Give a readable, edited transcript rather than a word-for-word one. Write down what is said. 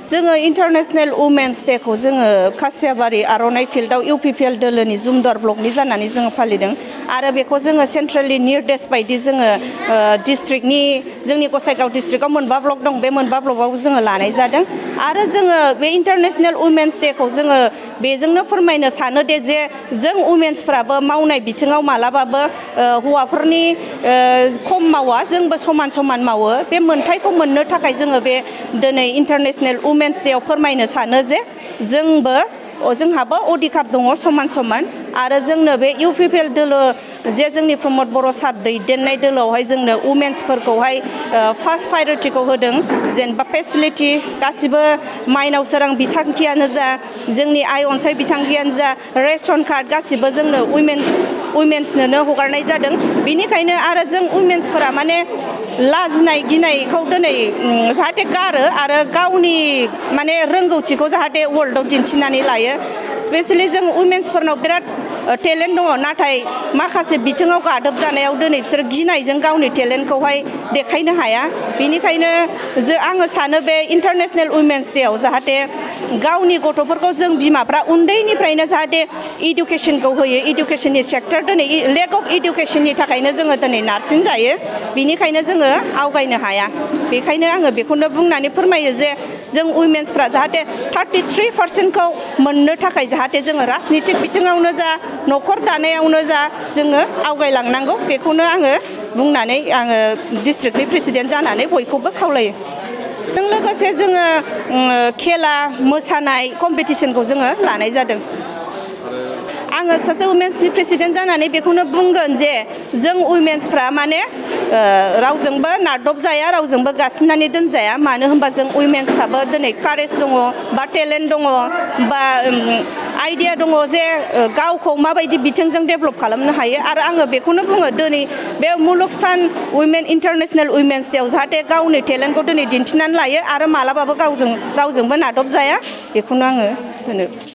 जोङो international women's डेखौ जोङो खासियाबारि आर'नाइ फिल्डआव इउपिपिएल दोलोनि जुमदुवार ब्लकनि जानानै जोङो फालिदों आरो बेखौ जोङो सेन्ट्रेलनि निर्देश बायदि जोङो डिस्ट्रिक्टनि जोंनि गसाइगाव डिस्ट्रिक्टआव मोनबा ब्लक दं बे मोनबा ब्लकआव जोङो लानाय जादों आरो जोङो बे इन्टारनेशनेल वुमेन्स डेखौ जोङो बेजोंनो फोरमायनो सानोदि जे जों वुमेन्सफ्राबो मावनाय बिथिङाव मालाबाबो हौवाफोरनि खम मावा जोंबो समान समान मावो बे मोनथायखौ मोननो थाखाय जोङो बे दिनै इन्टारनेशनेल वुमेन्स डेआव फोरमायनो सानो जे जोंहाबो अधिकार दङ समान समान आरो जोंनो बे इउपिपिएल दोलो जे जोंनि प्रमद बर' सार दैदेननाय दोलोआवहाय जोंनो वुमेन्सफोरखौहाय फार्स्ट प्रायरिटिखौ होदों जेनेबा फेसिलिटि गासिबो माइनाव सोरां बिथांखियानो जा जोंनि आइ अनसाय बिथांखियानो जा रेशन कार्ड गासिबो जोंनो वुमेन्सनोनो हगारनाय जादों बेनिखायनो आरो जों वुमेन्सफोरा माने लाजिनाय गिनायखौ दिनै जाहाथे गारो आरो गावनि माने रोंगौथिखौ जाहाथे वर्ल्डआव दिन्थिनानै लायो स्पेसियेलि जों वुमेन्सफोरनाव बिराद टेलेन्ट दङ नाथाय माखासे बिथिङाव गादब जानायाव दिनै बिसोर गिनायजों गावनि टेलेन्टखौहाय देखायनो हाया बेनिखायनो आङो सानो बे इन्टारनेशनेल वुमेन्स डेआव जाहाथे गावनि गथ'फोरखौ जों बिमाफ्रा उन्दैनिफ्रायनो जाहाथे इडुकेसनखौ होयो इडुकेसननि सेक्टर दिनै लेक अफ इडुकेसननि थाखायनो जोङो दिनै नारसिन जायो बेनिखायनो जोङो आवगायनो हाया बेखायनो आङो बेखौनो बुंनानै फोरमायो जे जों वुमेन्सफ्रा जाहाथे 33%खौ मोननो थाखाय जाहाथे जोङो राजनितिक बिथिङावनो जा न'खर दानायावनो जा जोङो आवगायलांनांगौ बेखौनो आङो बुंनानै आङो डिस्ट्रिक्टनि प्रेसिडेन्ट जानानै बयखौबो खावलायो जों लोगोसे जोङो खेला मोसानाय कम्पिटिसनखौ जोङो लानाय जादों आङो सासे वुमेन्सनि प्रेसिडेन्ट जानानै बेखौनो बुंगोन जे जों वुमेन्सफ्रा माने रावजोंबो नारदब जाया रावजोंबो गासिननानै दोनजाया मानो होनबा जों वुमेन्सआबो दिनै कारेज दङ बा टेलेन्ट दङ बा आइडिया दङ जे गावखौ माबायदि बिथिंजों डेभेलप खालामनो हायो आरो आङो बेखौनो बुङो दिनै बे मुलुग सान इन्टारनेशनेल वुमेन्स डेआव जाहाथे गावनि टेलेन्टखौ दिनै दिन्थिनानै लायो आरो मालाबाबो रावजोंबो नारदब जाया बेखौनो आङो होनो